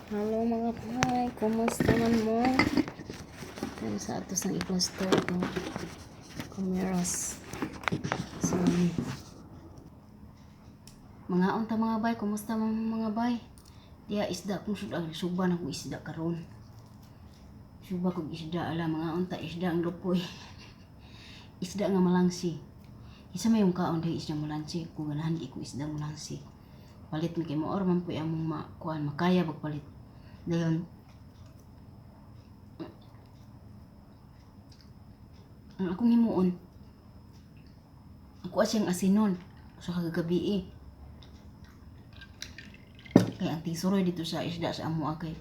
Hello mga pai, kumusta man mo? Ano sa ato sang i-plaster ko? Kumeras. So, mga unta mga bay, kumusta man mo mga bay? Diya isda kung sud ang suba na kong isda karon. Suba kong isda ala mga unta isda ang lupoy. Isda nga malangsi. Isa may yung kaon dahil isda malangsi. Kung ganahan di ko isda malangsi. Palit mi kay mo or man po among makuan makaya bagpalit. Dayon ang akong himuon, ako siyang asinon sa kagabi eh. Kay ang tisuroy dito sa isda sa amo kay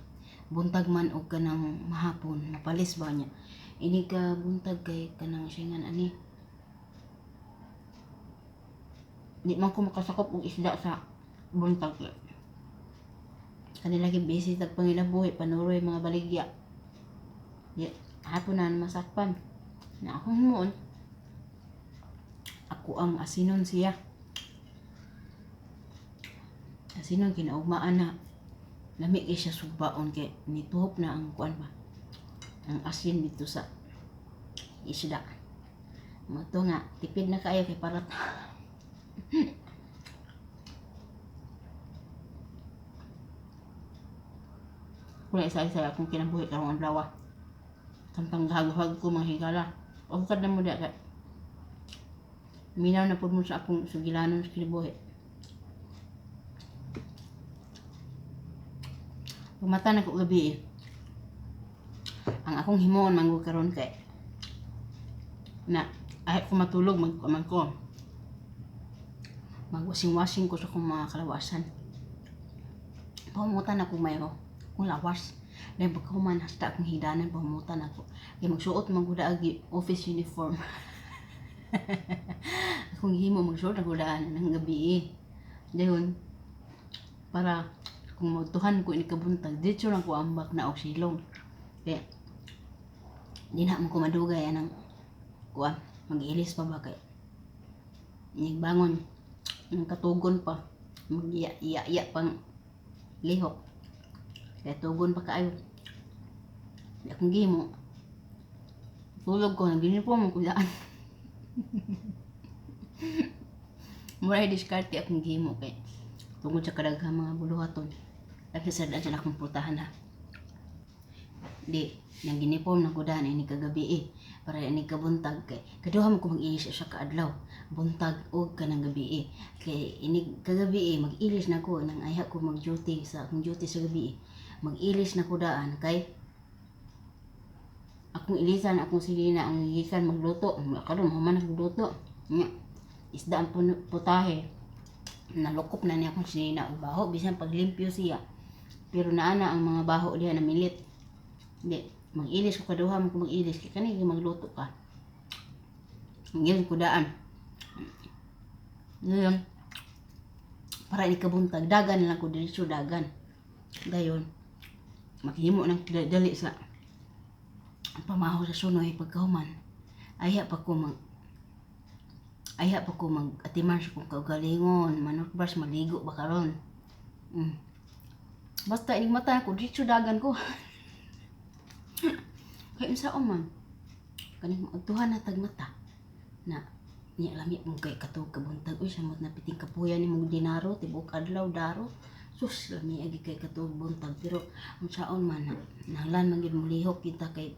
buntag man og kanang mahapon mapalis ba niya. Ini ka buntag kay kanang siya nga ani. Di man ko makasakop og isda sa buntag. Kanila lagi busy tag panginabuhi panuroy mga baligya. Di hapon na masakpan. Na akong himuon, ako ang asinon siya. Asinon kinaugmaan na lami kay siya subaon kay nituhop na ang kuan ba. Ang asin dito sa isda. Mo nga tipid na kaayo kay parat. Wala isa-isa akong kinabuhi karong adlaw. Tampang gahag-hag ko mga higala. O kad na mo di kay minaw na pud mo sa akong sugilanon sa kinabuhi. Pumata na ko gabi eh. Ang akong himuon man gud karon kay na ay ko matulog magkuman ko. Magwasing-wasing ko sa akong mga kalawasan. Pahumutan ako mayo kung lawas. Dahil pagkahuman hasta akong hidanan pahumutan ako. Kay magsuot man gud agi office uniform. Akong himo magsuot ako daan ng gabi eh. Dayon para kung magtuhan ko ini kabuntag dito lang ko ambak na og silong. Kaya di na mo ko madugay anang kuan mag-ilis pa ba kay inig bangon ng katugon pa mag-iya iya iya pang lihok kaya tugon pa kaayo. Di akong gihimo tulog ko nag-uniform ko daan. Mura diskarte akong gihimo kay tungod sa kadaghang mga buluhaton. At sa daan sa akong putahan ha. Di, nang giniform na ko daan ini kagabi eh. Para ini kabuntag kay kaduha man ko mag-ilis sa kaadlaw. Buntag og kanang gabi eh. Kay ini kagabi eh mag-ilis na ko nang ayha ko mag-duty sa akong duty sa gabi eh. Mag-ilis na ko daan kay akong ilisan akong silina ang gikan magluto. Karon human magluto. Nya isda ang putahe. Nalukop na niya akong sinina og baho bisan paglimpyo siya. Pero naana ang mga baho diha na milit. Di, mag-ilis ko kaduha mo ko mag-ilis kay kani magluto ka. Mag-ilis ko daan. Ngayon, para ini kabuntag dagan na lang ko diretso dagan. Dayon, maghimo ng dali sa pamaho sa sunoy pagkahuman. Ayha pa ko mag ayha pa ko mag atiman sa kong kaugalingon, manutbas maligo ba karon. Basta inig mata ko diretso dagan ko. Kay unsa man kaning maudtuhan na tag mata na niya lami mong kay katug kabuntag uy samot na piting kapuya ni mong dinaro tibuok adlaw daro sus lami agi kay katug buntag pero unsaon man na nahlan man gyud molihok kita kay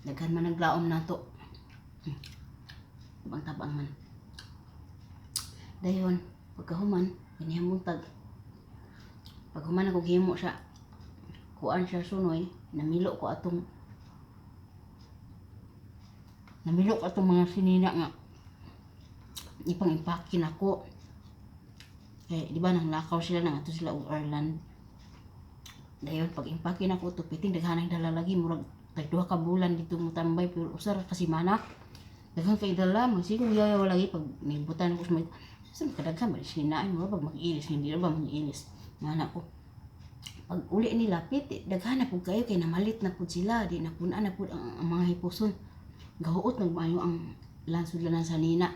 daghan man naglaom nato. Tabang-tabang man dayon pagkahuman kanihang buntag paghuman ako gihimo sa kuan sa sunoy namilo ko atong mga sinina nga ipang impake nako. Kay di ba nang lakaw sila nang ato sila og Ireland. Dayon pag impake nako to piting daghan ang dala lagi murag tag duha ka bulan dito mo tambay pero usa ra ka semana. Daghan kay dala magsigong yayaw lagi pag nibutan ko sa mga sa kadaghan ba sininain mo pag mag-ilis hindi ra ba mag-ilis. Ngana ko pag uli nila piti daghan na pud kayo kay namalit na pud sila di na pud-an na pud ang mga hipuson. Gahuot nagmaayo ang lansod lanan sa nina.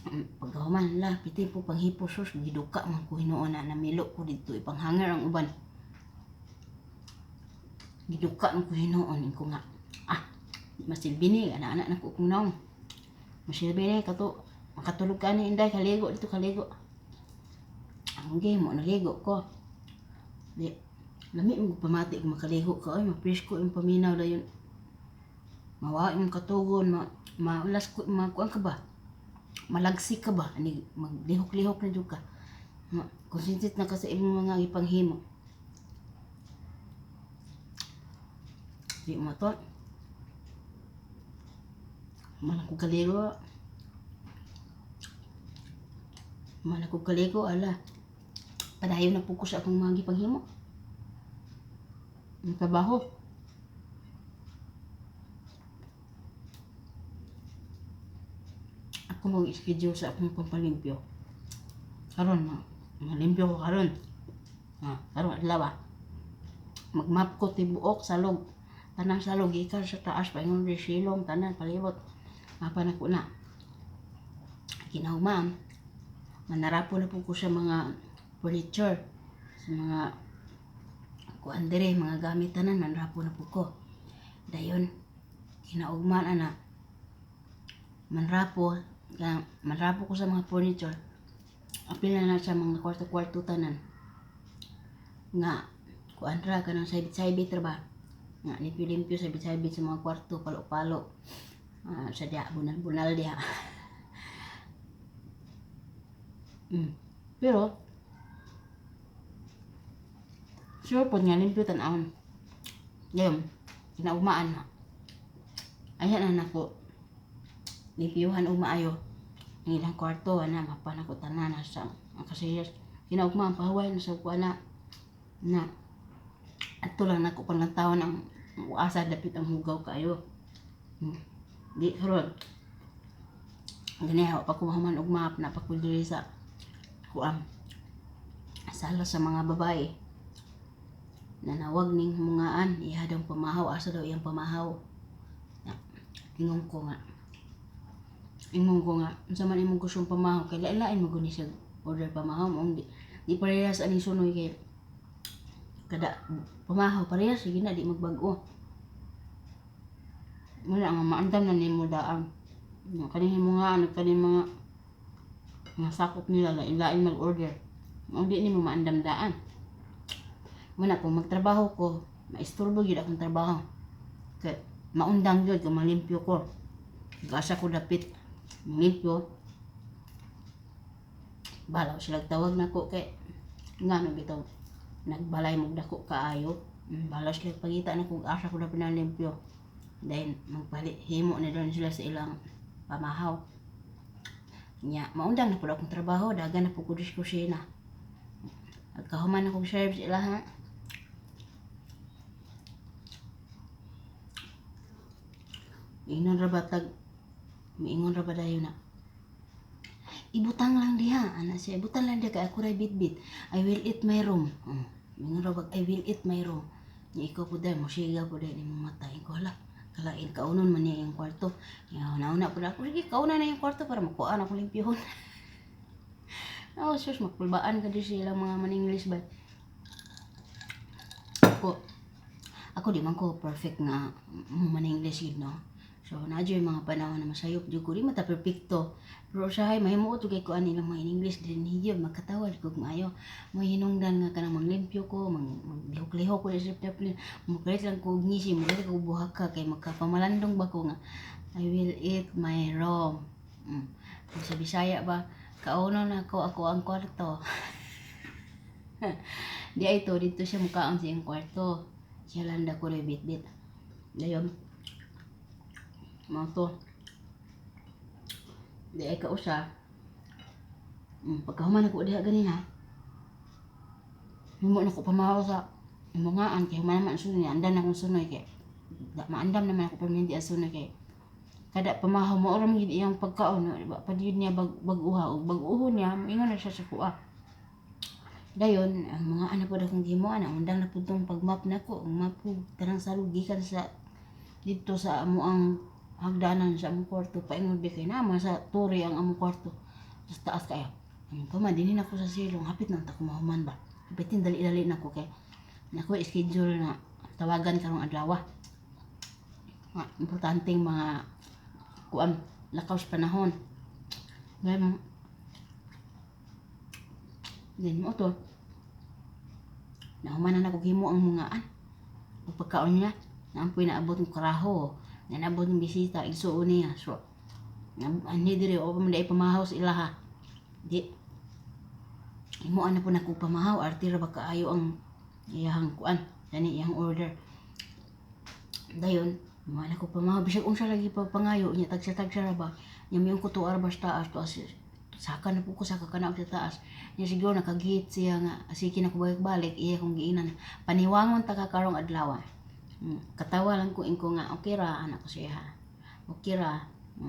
Pagkahuman la piti po panghipo, sus, giduka man ko hinuon na namilo ko dito ipanghanger ang uban. Giduka man ko hinuon ko nga di masilbi ni ana-ana na ko kung naong. Masilbi ni kato makatulog ka ni inday, kaligo dito, kaligo. Ang game mo naligo ko. Di lami mo pamati kung makaligo ka oy, mapresko imong paminaw dayon. Mawa imong katugon, ma maulas ko, makuan ka ba? Malagsik ka ba? Ani maglihok-lihok na jud ka. Ma, concentrate na ka sa imong mga gipanghimo. Di mo to. Man ko kaligo. Man ako kaligo ala. Padayon na po ko sa akong mga gipanghimo. Ang trabaho. Ako mag-schedule sa akong pampalimpyo. Karon ma, malimpyo ko karon. Ah, karon adlaw ah. Magmap ko tibuok salog. Tanang salog gikan sa taas paingon ri silong tanan palibot. Mapa na ko na. Kinahuma, manarapo na po ko sa mga furniture, sa mga kuan dire, mga gamit tanan manrapo na po ko. Dayon kinaugman ana manrapo, kanang manrapo ko sa mga furniture. Apil na na sa mga kwarto-kwarto tanan. Nga kuan ra kanang saybit-saybit ra ba? Nga limpyo-limpyo, saybit-saybit sa mga kwarto, palo-palo. Ah, sa diha bunal-bunal diha. Pero sure pod nga limpyo tan-awon. Ngayon, kinaugmaan na. Ayan na nako. Limpyuhan og maayo ang ilang kwarto ana, mapa nako tanan sa ang kasiyas. Kinaugmaan pahuway na sa kuan na na adto lang nako panlantawan ang asa dapit ang hugaw kaayo. Di karon gani wa pa ko mahuman og map na pa ko diri sa kuan sala sa mga babae. Nanawag ning humungaan, iha daw pamahaw, asa daw iyang pamahaw. Na, ingon ko nga, unsa man imong gustong pamahaw kay lain-lain man gud ni siya order pamahaw maong di parehas aning sunoy kay kada pamahaw parehas sige na di magbag-o. Muna nga maandam na nimo daan. Nga kaning himungaan ug kaning mga sakop nila lain-lain mag-order. Maong di nimo maandam daan. Muna kung magtrabaho ko, maisturbo gyud akong trabaho. Kay maundang gyud kung malimpyo ko. Gasa ko dapit limpyo. Balaw sila tawag nako kay ngano bitaw nagbalay mo dako kaayo. Balaw sila pangita na kung asa ko dapit na limpyo. Then magpalit himo na doon sila sa ilang pamahaw. Nya maundang na pud akong trabaho, dagan na pud ko sa kusina. Pagkahuman akong serve sa ilaha. Ingon ra ba tag miingon ra ba dayon na ibutang lang diha ana siya, ibutang lang diha kay ako ray bitbit, I will eat my room. Oh, miingon ra ba I will eat my room. Nya ikaw pud dai mosiga pud dai nimong mata. Ingon ko hala, kalain kaunon man niya iyang kwarto. Nya una pud ako, sige kauna na iyang kwarto para makuha na ako limpyuhon. Oh, sus, magpulbaan ka di sila mga man-English ba. Ako di man ko perfect nga man-English yun, no? So, naa jud mga panahon na masayop jud ko, di man ta perpekto. Pero usahay mahimuot jud kay ko ani ilang mga in-English din higyod magkatawa jud kog maayo. Mo hinungdan nga kanang manglimpyo ko, maglihok-lihok ko sa daplin, mokalit lang ko og ngisi, mokalit ko buhaka kay makapamalandong ba ko nga I will eat my room. Kung sa Bisaya ba, kaunon ako ako ang kwarto. Di ay to, dito siya mukaon sa iyang kwarto. Siya lang dako rin bit-bit. Dayon. Mao to. Di ay kausa. Pagkahuman ako diha ganina. Himo na ko pamahaw sa imungaan kay human naman ang sunoy, andan akong sunoy kay da, maandam naman ako permanente ang sunoy kay kada pamahaw mao ra man gyud iyang pagkaon, no? Ba pa gyud niya bag-uha og bag-uho niya moingon na siya sa kuha. Dayon ang mga ana pod akong gihimuan, ang undang na pud tong pagmap nako, ang map ko tanang salog gikan sa didto sa amoang hagdanan sa among kwarto paingon di kay naa man sa tore ang among kwarto. Sa taas kayo. Ang kuman, dinhi na ko sa silong. Hapit na ta ko mahuman ba. Hapitin dali-dali na ko kay nako schedule na tawagan karong adlaw. Nga, importanteng mga kuan lakaw sa panahon. Ngayon, then mo to, nahuman na nako himo ang mga an. Ang pagkaon niya, naampoy naabot ng karaho, na naabot ng bisita, igsuon niya. So, ani diri o man dai pamahaw sa ilaha. Di himuan na po nako pamahaw, arte ra ba kaayo ang iyahang kuan, dani iyang order. Dayon, himuan nako pamahaw bisag unsa lagi pa pangayo niya, tagsa-tagsa ra ba. Nya miung ko tuar ba sa taas, tuas saka na po ko saka kana sa taas. Nya siguro nakagihit siya nga sige na ko balik-balik iya kong giingnan paniwangon ta ka karong adlaw. Katawa lang ko ingko nga okay ra anak ko siya. Okay ra.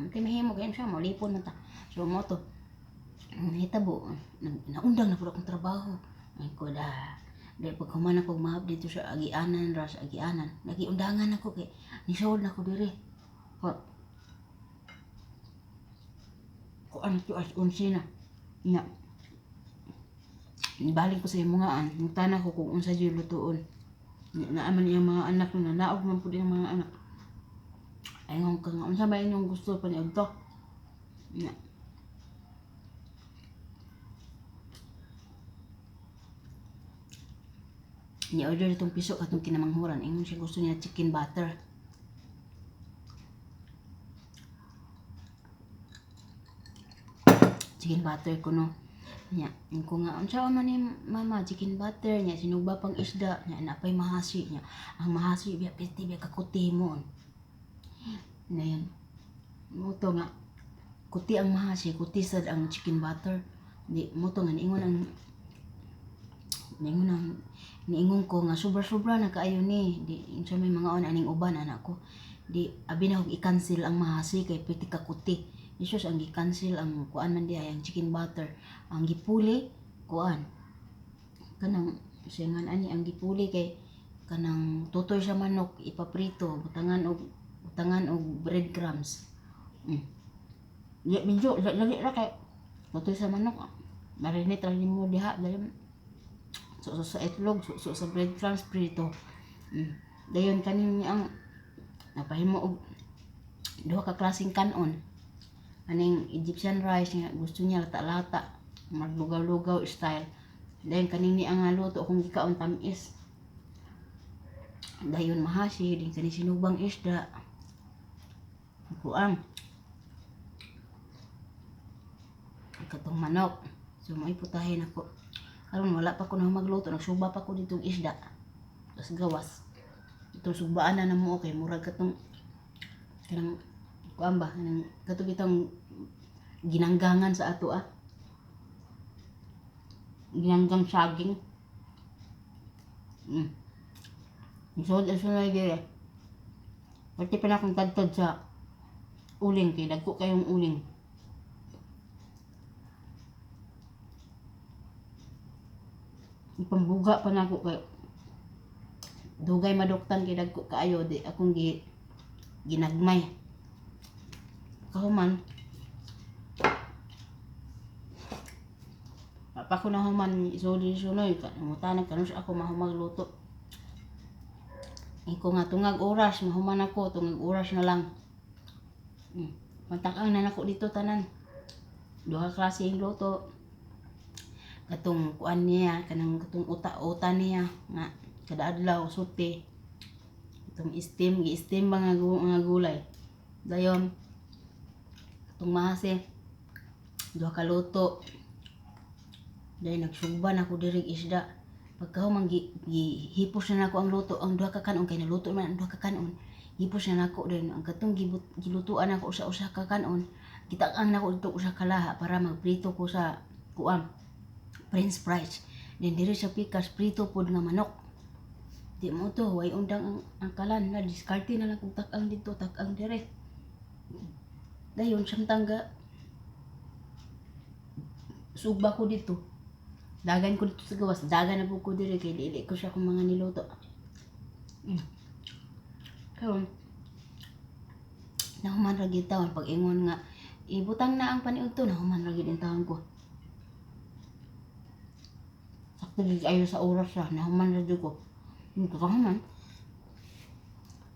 Kay mahimo kay siya molipon man ta. So mo to nahitabo naundang na pud akong trabaho. Ay ko da. Dahil pag human ako mahap dito sa agianan ra sa agianan. Nagiundangan ako kay nisold na ko diri. Ko kuan to as 11 na. Nya. Balik ko sa imungaan, mutana ko kung unsa jud lutuon. Naaman iyang mga anak na naog man pud iyang mga anak. Ingon ka nga unsa ba inyong gusto pa niadto? Nya. Ni-order itong piso katong kinamanghuran. Ingon siya gusto niya chicken butter. Chicken butter ko no. Nya, ko nga unsa man ni mama chicken butter nya sinugba pang isda nya napay mahasi nya. Ang mahasi biya piti biya kakuti mo. Ngayon, mo to nga kuti ang mahasi, kuti sad ang chicken butter. Di mo to nga niingon ang niingon ang niingon ko nga sobra-sobra na kaayo ni. Di unsa may mga on aning uban anak ko. Di abi na kog i-cancel ang mahasi kay piti kakuti. Jesus ang gi-cancel ang kuan man diay ang chicken butter. Ang gipuli kuan kanang siya nga ani ang gipuli kay kanang tutoy sa manok ipaprito butangan og breadcrumbs. Di medyo dali ra kay tutoy sa manok. Marinate ra nimo diha dali so, so sa itlog, so, so sa breadcrumbs prito. Dayon kanin ang napahimo og duha ka klaseng kanon. Aning Egyptian rice nga gusto niya lata-lata, maglugaw-lugaw style. Dayon kaning ni ang luto akong gikaon tamis. Dayon mahasi din kani sinubang isda. Kuang katong manok. So may putahe nako. Karon wala pa ko na magluto, nagsuba pa ko ditong isda. Tas gawas. Itong sugbaan na namo kay murag katong kanang kuan ba kanang kato bitong ginanggangan sa ato ah. Ginanggang saging. So, sunod dire. Pati pa na akong tadtad sa uling kay dagko kayong uling. Ipambuga pa nako kay dugay maduktan kay dagko kaayo di akong ginagmay. Kahuman pa ko na human isuli sunoy ka kanos ako mahumag luto. Iko nga tungag oras mahuman ako tungag oras na lang. Matakang na nako dito tanan. Duha klase ang luto. Katong kuan niya kanang katong uta-uta niya nga kada adlaw suti. Katong steam gi-steam ba nga, nga gulay. Dayon katong mahase duha ka luto. Dayon nagsugba na ako diri isda. Pagkahuman gihipos na nako ang luto ang duha ka kanon kay naluto man ang duha ka kanon. Hipos na nako dayon ang katong gilutuan nako sa usa ka kanon. Gitak-ang nako dito usa ka laha para magprito ko sa kuan french fries. Then diri sa pikas prito pod nga manok. Di mo to way undang ang kalan na diskarte na lang kung tak-ang dito tak-ang dire. Dayon samtang ga sugba ko dito. Dagan ko dito sa gawas. Dagan na po ko dire kay dili ko siya kung mga niluto. Karon nahuman ra gyud tawon pag ingon nga Ibutang na ang paniudto, nahuman ra gyud intawon ko. Sakto gyud ayo sa oras ra, nahuman ra jud ko. Kahuman.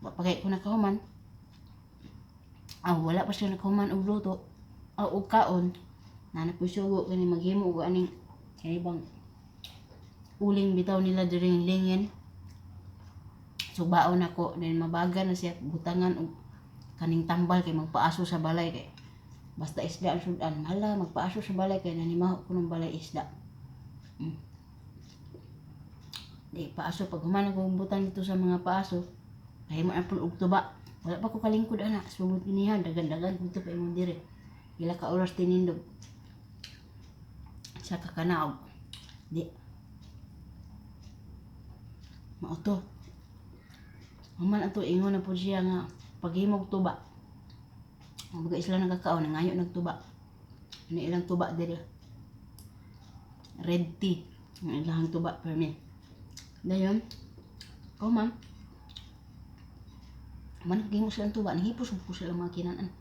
Wa pa kay ko nakahuman. Ah, wala pa siya nakahuman og luto. Ah, og kaon. Naa na po'y sugo kani maghimo og aning kani bang uling bitaw nila diri lingin. Subaon nako, then mabaga na siya butangan og kaning tambal kay magpaaso sa balay kay basta isda ang sudan. Hala, magpaaso sa balay kay nanimaho ko ng balay isda. Di paaso pag human ako butang dito sa mga paaso, kahimo na pud og tuba. Wala pa ko kalingkod ana, sugod inihan dagan-dagan dito pa imong dire. Pila ka oras tinindog sa kakanaog. Di mao to. Human ato ingon na pud siya nga paghimog tuba. Ang baga sila nagkakaon, nangayo nagtuba. Ano ilang tuba diri? Red tea. Ang ilang tuba permi. Dayon, ko man. Man gihimo silang tuba, nahipos ko sila mga kinan-an.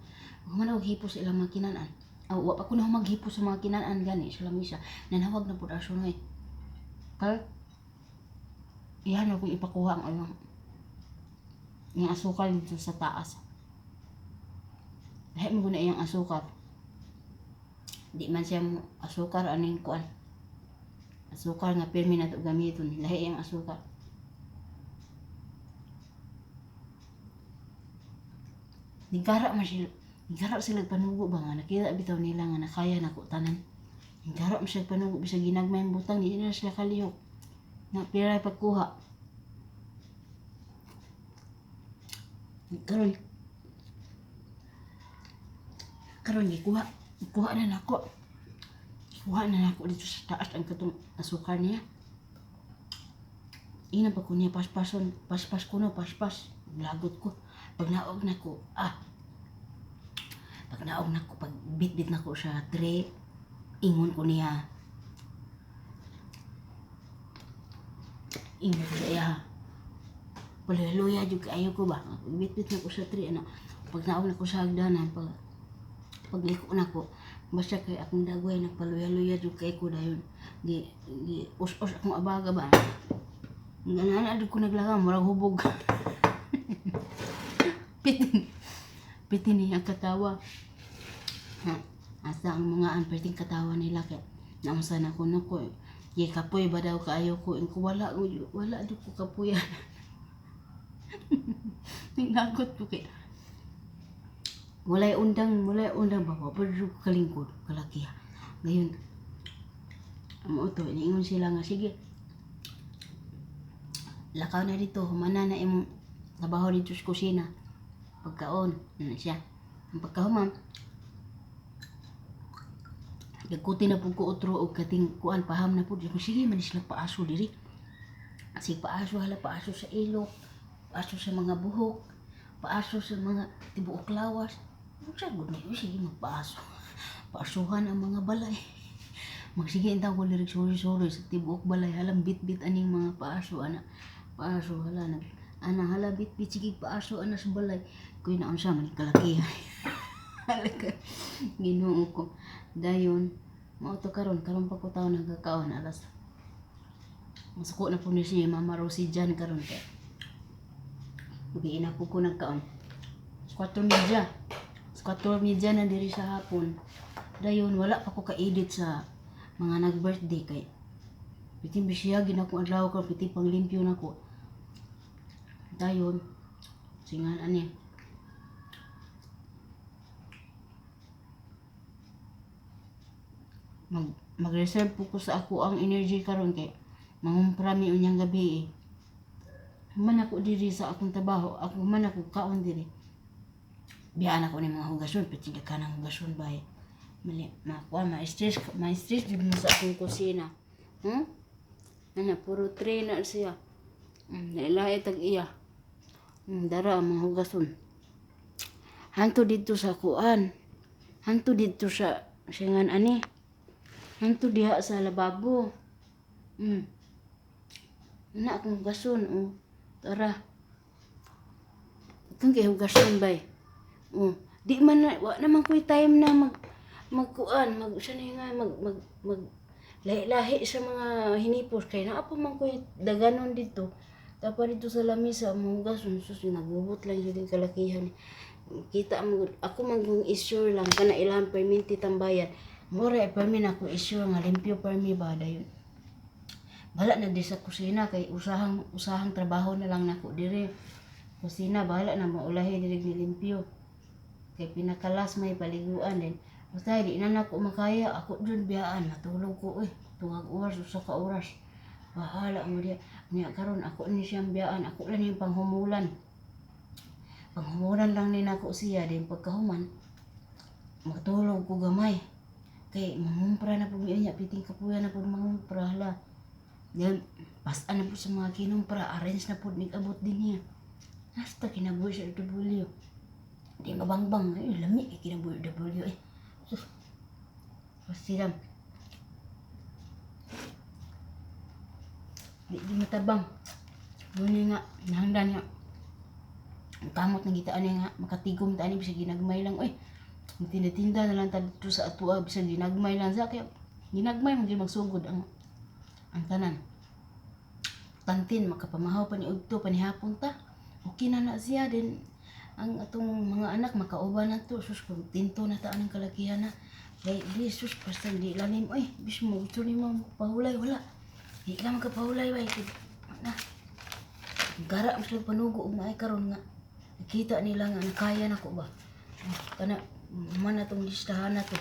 Human ako hipos sa ilang mga kinan-an. Aw, wa pa ko na maghipos sa mga kinan-an gani sa lamisa. Nanawag na pud aso noy. Kay iyan akong ipakuha ang ano yung asukal dito sa taas. Lahi mo na iyang asukar. Di man siya mo asukar aning kuan. Asukar nga pirmi nato gamiton. Lahi iyang asukar. Nigara man sila, nigara sila panugo ba nga nakita bitaw nila nga nakaya nako tanan. Nigara man sila panugo bisag ginagmay ang butang di na sila kalihok. Na pira pagkuha. Karon karon gikuha, gikuha na nako. Gikuha na nako dito sa taas ang katong asukar niya. Ina pa ko niya paspason, paspas ko no, paspas. Lagot ko. Pag naog nako, ah. Pag naog nako, pag bit-bit nako sa tray, ingon ko niya. Ingon ko sa iya. Paluya-luya jud kaayo ko ba. Pag bit-bit nako sa tray, ana. Pag naog nako sa hagdanan, pagliko nako, basta kay akong dagway nagpaluya-luya jud kay ko dayon. Gi us-us akong abaga ba. Ganana jud ko naglakaw, murag hubog. Pitin. Pitin niya katawa. Ha, asa ang mga an perting katawa nila kay naunsa na ko nako. Ye kapoy ba daw kaayo ko? Ingko wala wala jud ko kapuyan. Ninglagot ko kay walay undang ba wa pa jud ko kalingkod kalaki. Ngayon amo to niingon sila nga sige. Lakaw na dito, humana na imong trabaho dito sa kusina. Pagkaon, ano siya. Ang pagkahuman, nagkuti na pud ko otro og kating kuan paham na pud. Sige man sila paaso diri. Sige paaso hala, paaso sa ilok, paaso sa mga buhok, paaso sa mga tibuok lawas. Unsa gud ni sige magpaaso. Paasuhan ang mga balay. Magsige intaw ko lirik suri-suri sa tibuok balay halang bit-bit aning mga paaso ana. Paaso hala nag ana hala bit-bit sige paaso ana sa balay. Kuy na unsa man kalakihan. Ginoo ko. Dayon mao to karon, karon pa ko taon nagkakaon alas. Masuko na po ni si Mama Rosie dyan karon kay. Ubi na po ko nagkaon. 4:30. 4:30 na diri sa hapon. Dayon wala pa ko ka-edit sa mga nag-birthday kay pitin bisiyagin ako adlaw karon pitin panglimpyo nako. Dayon singan ani. Mag-reserve po ko sa ako ang energy karon kay mangumpra mi unyang gabi eh. Human ako diri sa akong trabaho, ako human ako kaon diri. Biyaan ako ni mga hugason, pati ka ng hugason bay. Mali, makuha, ma-stress, ma-stress jud mo sa akong kusina. Ana, puro tray na siya. Nailahi tag iya. Dara ang mga hugason. Hanto dito sa kuan. Hanto dito sa singan ani. Hanto diha sa lababo. Ana akong hugason, oh. Tara. Itong kay hugason bay. Oh, Di man na, wa naman ko'y time na mag magkuan, mag usa na nga mag mag mag lahi-lahi sa mga hinipos kay naa pa man ko'y daganon dito. Tapa dito sa lamisa, manghugas, sus, nagubot lang yun yung kalakihan. Kita mo, ako man kung isure lang, kana ilang perminti tambayan. Mura eh, permi na ako isure nga limpyo permi ba, dayon. Bahala na di sa kusina, kay usahang, usahang trabaho na lang nako dire. Kusina, bahala na maulahi diri ni limpyo. Kay pinakalas may paliguan din. Basta di na nako makaya, ako dun biyaan, matulog ko eh. Tungag oras, 1 ka oras. Bahala mo diya. Niya karon ako ni siyang biyaan, ako lang yung panghumulan. Panghumulan lang ni nako siya din pagkahuman. Matulog ko gamay. Kay mangumpra na pud niya, piting kapuya na pud mangumpra hala. Then pasaan na pud sa mga kinumpra, arrange na pud nig-abot din niya. Hasta kinabuhi sa W. Di mabangbang, eh, lami kay kinabuhi W eh. Sus. Pasiram. Di di matabang. Muna nga, nahangdan nga. Ang kamot ng gitaan nga, makatigom ta ani bisag ginagmay lang oy. Tinda-tinda na lang ta dito sa atua bisag ginagmay lang sa kaya ginagmay man gyud magsugod ang tanan. Tantin makapamahaw pa ni udto panihapon ta. Okay na na siya din ang atong mga anak makauban na to, sus, kontento na ta anang kalakihan na kay di, sus, basta di lalim oy, bis mo gusto nimo pahulay, wala di ka makapahulay bay na gara mas sila panugo og naay karon nga nakita nila nga nakaya nako ba kana man atong listahan na to.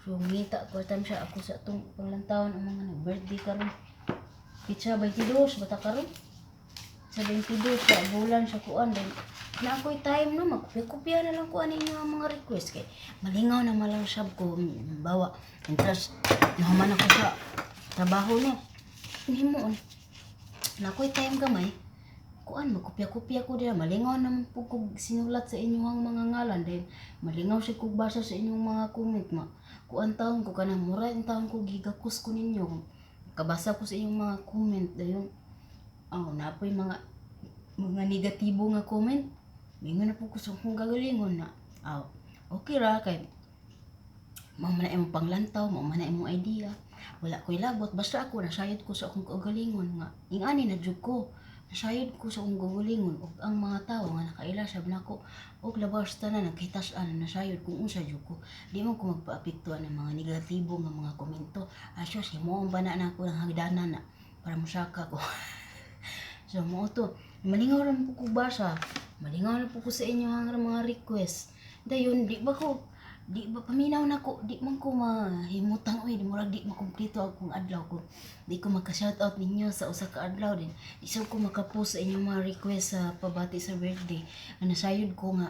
So ngita ko tam siya ako sa atong panglantawan ang mga nag birthday karon, pitsa 22 bata karon sa 22 sa bulan sa kuan. Din na ako'y time no, magkopya-kopya na lang ko ani inyo ang mga request kay malingaw na malang sab ko bawa interest nahuman ako sa trabaho no, himuon na ako'y time gamay kuan, magkopya-kopya ko dira. Malingaw naman po kog sinulat sa inyong mga ngalan din, malingaw sa kog basa sa inyong mga comment, ma kuan taon ko kanang mura taon ko gigakos ko ninyo, kabasa ko sa inyong mga comment dayon. Oh, napoy mga negatibo nga comment. Mingon na po ko sa akong gagalingon na, oh, okay ra kay mao man na imong panglantaw, mao man na imong idea. Wala ko'y labot, basta ako nasayod ko sa akong kaugalingon nga ingani na jud ko. Nasayod ko sa akong kaugalingon ug ang mga tawo nga nakaila sab nako og labas tanan nagkitas-an nasayod kung unsa jud ko. Di man ko magpaapekto ang mga negatibo nga mga komento. Asos himuon ba na nako ang hagdanan na para mosaka ko. So mo to, malingaw ra po ko basa. Malingaw na po ko sa inyo ang mga request. Dayon di ba ko di ba paminaw nako, di man ko mahimutang oy, di murag di makumpleto akong adlaw ko. Di ko maka-shoutout ninyo sa usa ka adlaw din. Di sad ko makapost sa inyong mga request sa pabati sa birthday. Ang nasayod ko nga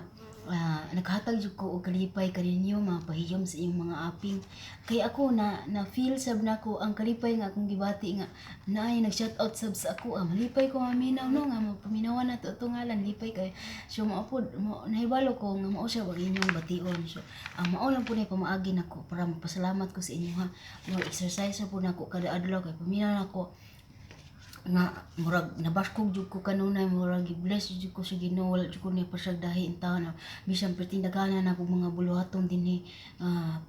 naghatag jud ko og kalipay kaninyo, mapahiyom sa inyong mga aping. Kay ako na na feel sab nako ang kalipay nga akong gibati nga naay nag-shoutout sab sa ako. Ah, malipay ko maminaw no nga mapaminawan na to ngalan, lipay kay. So mao pod mo nahibalo ko nga mao siya ang inyong bation. So ang mao lang po na pamaagi nako para magpasalamat ko sa inyo ha. Mo exercise po nako kada adlaw kay paminaw nako nga murag nabaskog jud ko kanunay, murag gi-bless jud ko sa Ginoo, wala jud ko niya pasagdahi in taon. Bisan perting daghanan na akong mga buluhaton dinhi,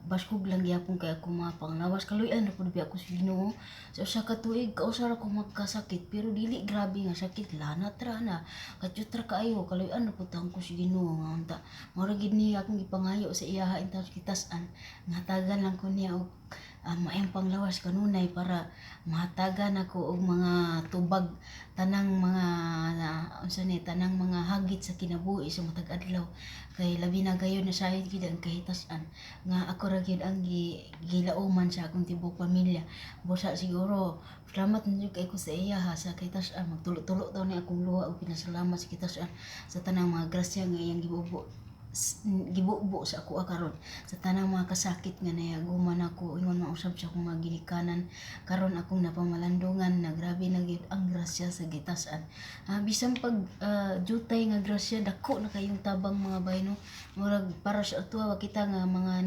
baskog lang gyapon kay akong mga panglawas, kaluy-an ra pud biya ako sa Ginoo. Sa 1 ka tuig kausa ra ko magkasakit, pero dili grabe nga sakit, lanat ra na, katyot ra kaayo. Kaluy-an ra pud taon ko sa Ginoo nga unta mura gid ni akong gipangayo sa iyaha in taon kitas-an nga hatagan lang ko niya og maayong panglawas kanunay para mahatagan ako og mga tubag tanang mga unsa ni tanang mga hagit sa kinabuhi sa matag adlaw, kay labi na gayon nasayod gyud ang kahitas-an nga ako ra gyud ang gilauman sa akong tibuok pamilya. Busa siguro salamat na jud kay ko sa iya ha, sa kahitas-an. Magtulo-tulo taon ni akong luha og pinasalamat sa kahitas-an sa tanang mga grasya nga iyang gibubo gibubo sa ako karon, sa tanang mga kasakit nga nayaguman ako. Ingon mausab sa akong mga ginikanan karon akong napamalandungan na grabe na gyud ang grasya sa gitasan. Bisan pag jutay nga grasya, dako na kayong tabang mga bay no. Murag para sa atuwa kita nga mga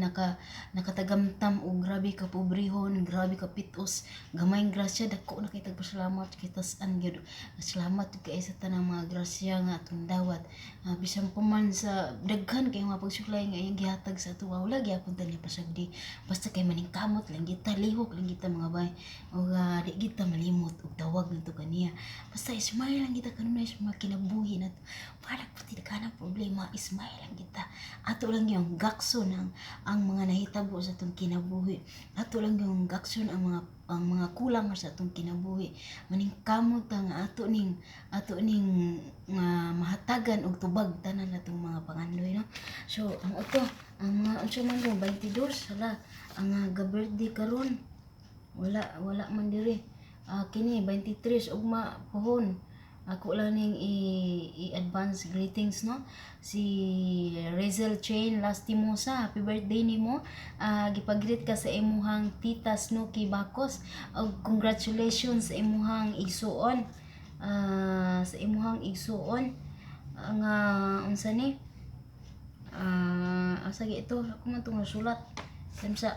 nakatagamtam og grabe ka pobrehon, grabe ka pitos, gamayng grasya, dako na kay tagpasalamat kitasan gyud. Salamat kay sa tanang mga grasya nga atong dawat. Bisan pa man sa daghan Daghan kay mga pagsuklay nga iyang gihatag sa atoa, wala gyapon ta niya pasagdi. Basta kay maningkamot lang kita, lihok lang kita, mga bay, og di kita malimot og tawag nato kaniya. Basta smile lang kita kanunay sa mga kinabuhi nato para pati kanang problema, smile lang kita. Ato lang yung gakson ang mga nahitabo sa atong kinabuhi. Ato lang yung gakson ang mga kulang sa atong kinabuhi. Maningkamot ta nga ato ning nga mahatagan og tubag tanan atong mga pangandoy, no? So ang uto, ang mga unsa man do, 22, hala, ang ga birthday karon, wala wala man diri. Kini 23 ugma pohon, ako lang ning i-advance greetings, no? Si Razel Chain Lastimosa, happy birthday nimo. Gipag-greet ka sa imuhang tita Snooki Bacos og congratulations sa imuhang igsuon, sa imuhang igsuon nga unsa ni, asa gi ito ako man tong nasulat sa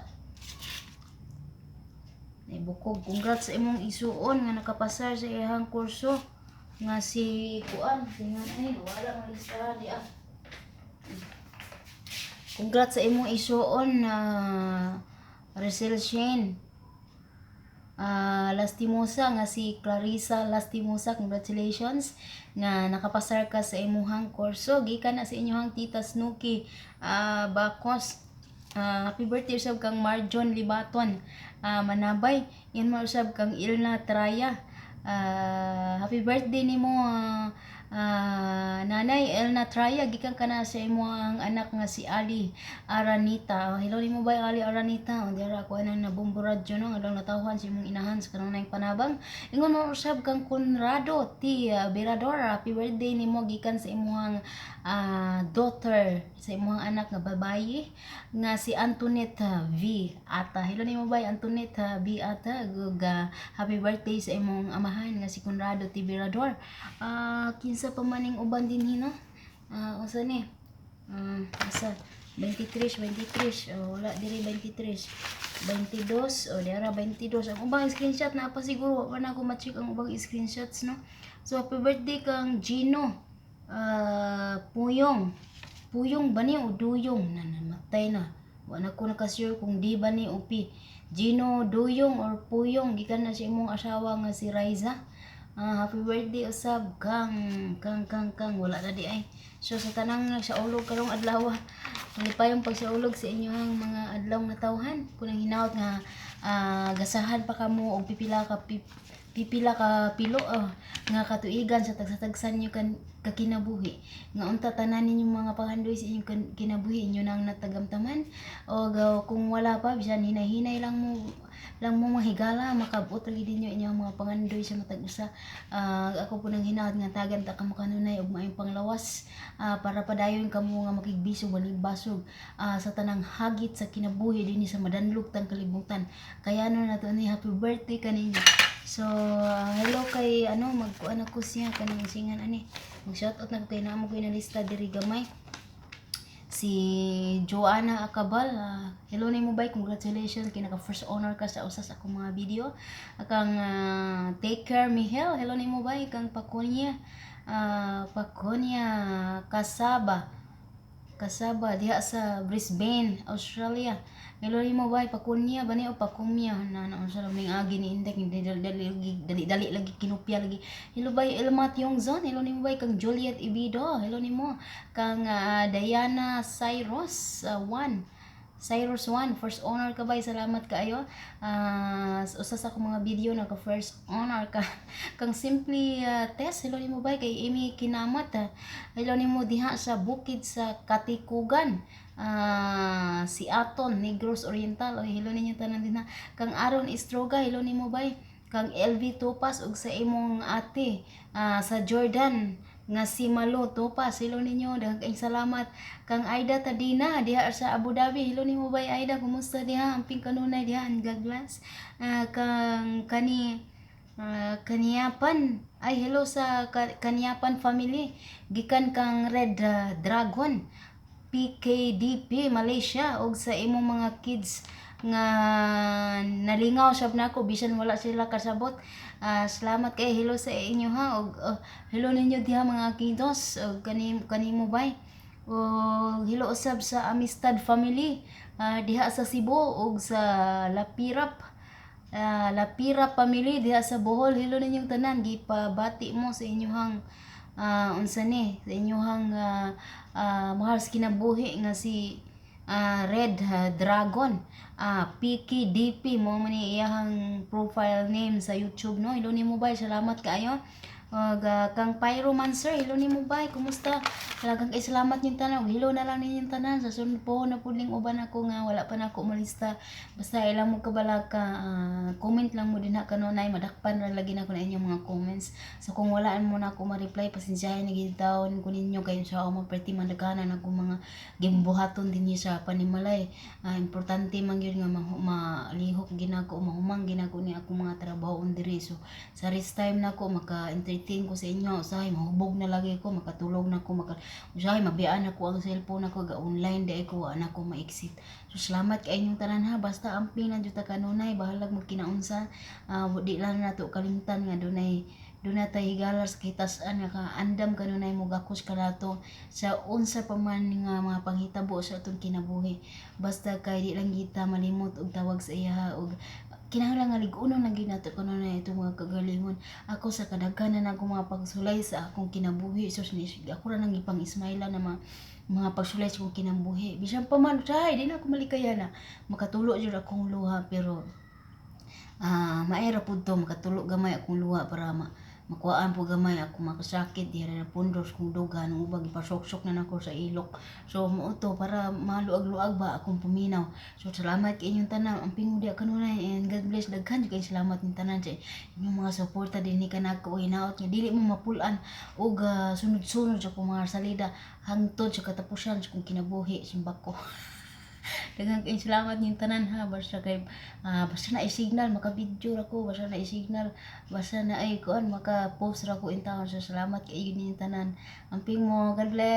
bukog. Congrats sa imong igsuon nga nakapasar sa iyang kurso nga si kuan, tingnan, ay, wala man listahan di ah. Congrats sa imong igsuon na Rachel Shane Lastimosa nga si Clarissa Lastimosa. Congratulations nga nakapasar ka sa imuhang kurso gikan na sa inyong tita Snooki Bacos. Happy birthday usab kang Marjon Libaton Manabay. Yan mo usab kang Ilna Traya. Happy birthday nimo, Nanay Elna Traya, gikan kana sa imong anak nga si Ali Aranita. Oh, hello nimo bay, Ali Aranita. Oh, dira ako anang nabombo radyo, no, nga natawhan sa imong inahan sa kanang panabang. Ingon mo usab kang Conrado T. Berador, happy birthday nimo gikan sa imong daughter, sa imong anak nga babayi nga si Antoinette V. Ata. Hello nimo bay, Antoinette V. Ata. Ug happy birthday sa imong amahan nga si Conrado T. Berador. Kinsa pa maning uban din no? Unsa ni? Asa 23, 23. Oh, wala diri 23. 22, oh, dira 22. Ang ubang screenshot na pa siguro, wa pa na ako ma-check ang ubang screenshots, no. So happy birthday kang Gino Puyong. Puyong ba ni o Duyong? Na namatay na. Wa na ko nakasure kung di ba ni o P. Gino Duyong or Puyong, gikan na sa imong asawa nga si Riza. Happy birthday usab kang kang kang kang wala na di ay. So sa tanang nagsaulog karong adlaw, malipayong pagsaulog sa inyong mga adlaw nga tawhan. Kung ang hinaot nga gasahan pa kamo og pipila ka pilo nga katuigan sa tagsa-tagsan niyo kan kakinabuhi, nga unta tanan ninyong mga panghandoy sa inyong kinabuhi inyo nang natagamtaman, o kung wala pa, bisan hinay-hinay lang mo mahigala, makabot lagi ninyo inyong mga pangandoy sa matag usa. Ako po nang hinaot nga tagan ta kamo kanunay og maayong panglawas para padayon kamo nga makigbisog walibasog sa tanang hagit sa kinabuhi dinhi sa madanlog tang kalibutan. Kaya no nato ni, happy birthday kaninyo. So hello kay ano, magkuan ako siya kanang singan ani, mag shoutout na ko kay naa mo ko lista diri gamay. Si Joanna Acabal, hello nimo bay, congratulations kay naka first honor ka sa usa sa akong mga video. Akang take care Mihel, hello nimo bay. Kang Paconia, Paconia Kasaba Kasaba diha sa Brisbane, Australia. Hello nimo bay, Paconia ba ni o Pacumia na na unsa lang ning agi ni Indek, dali dali dali dali lagi kinupya lagi. Hello bay Elma Tiongzon, hello nimo bay. Kang Juliet Ibido, hello nimo. Kang Diana Cyrus one Cyrus 1, first honor ka bay, salamat kaayo. Usa sa akong mga video naka first honor ka. Kang Simply Tess, hello nimo bay. Kay Amy Kinamat, hello nimo diha sa bukid sa Katikugan. Si Aton Negros Oriental, oy, hello ninyo tanan dinha. Kang Aaron Estroga, hello nimo bay. Kang LV Topas ug sa imong ate sa Jordan nga si Malo Topas, hello ninyo, daghang kayong salamat. Kang Aida Tadina diha sa Abu Dhabi, hello nimo bay Aida, kumusta diha? Amping kanunay diha ang gaglas. Kang kani Kaniyapan, ay, hello sa Kaniyapan family gikan kang Red Dragon PKDP Malaysia og sa imong mga kids nga nalingaw sab nako bisan wala sila kasabot. Salamat kay, hello sa inyo ha, og hello ninyo diha mga kidos, og kani kanimo bay. Ug hello usab sa Amistad family diha sa Cebu ug sa Lapirap, Lapira family diha sa Bohol. Hello ninyong tanan. Gipabati mo sa inyuhang unsa ni, sa inyuhang mahal sa kinabuhi nga si Red Dragon PKDP mo man ni iyahang profile name sa YouTube, no? Hello nimo, bay, salamat kaayo. Ug kang Pyromancer, hello nimo, bay, kumusta? Talagang kay salamat yung tanan. Ug hello na lang ninyong tanan sa sunod po na pudling uban ako nga wala pa nako malista. Basta ilang mo kabalaka, comment lang mo dinha kanunay, madakpan ra lagi nako na inyong mga comments. So kung wala mo na ako ma-reply, pasensyahin na gid taon ko ninyo kay sa mo perti man daghanan ako mga gimbuhaton dinhi sa panimalay. Importante man gyud nga malihok ginako, mahumang ginako ni ako mga trabaho diri. So sa rest time nako, maka-entertain ko sa inyo. Usahay mahubog na lagi ko, makatulog na ko, maka usahay mabiyaan ako ang cellphone nako, ga online di ko, wa na ko ma-exit. So salamat kay inyong tanan ha. Basta amping na jud ta kanunay, bahalag magkinaunsa. Di lang nato kalimtan nga dunay doon tay higala sa kitas-an nga kaandam kanunay mo gakos kanato sa unsa pa man nga mga panghitabo sa atong kinabuhi. Basta kay di lang kita malimot og tawag sa iya og kinahanglan nga lig-unon lang gyud nato kanunay itong mga kagalingon. Ako sa kadaghanan na akong mga pagsulay sa akong kinabuhi, sus ni ako ra nang ipang ismailan na mga pagsulay sa akong kinabuhi. Bisan pa man usahay di na ako malikaya na makatulo jud akong luha, pero maera pud to makatulo gamay akong luha para makuhaan po gamay ako makasakit diha na pundos kong dugan ang ubang ipasuksok na nako sa ilok. So mao to para maluag-luag ba akong paminaw. So salamat kay inyong tanan, amping mo diha kanunay, and God bless. Daghan jud kay salamat ning tanan sa inyong mga suporta dinhi kanako. Hinaot nga dili mo mapul-an og sunod-sunod sa akong mga salida hangtod sa katapusan sa akong kinabuhi, simbako. Daghang kay salamat ning tanan ha. Basta kay basta na signal maka-video ra ko, basta na signal, basta na ay kuan, maka-post ra ko in town. So salamat kay ninyong tanan, amping mo, God bless.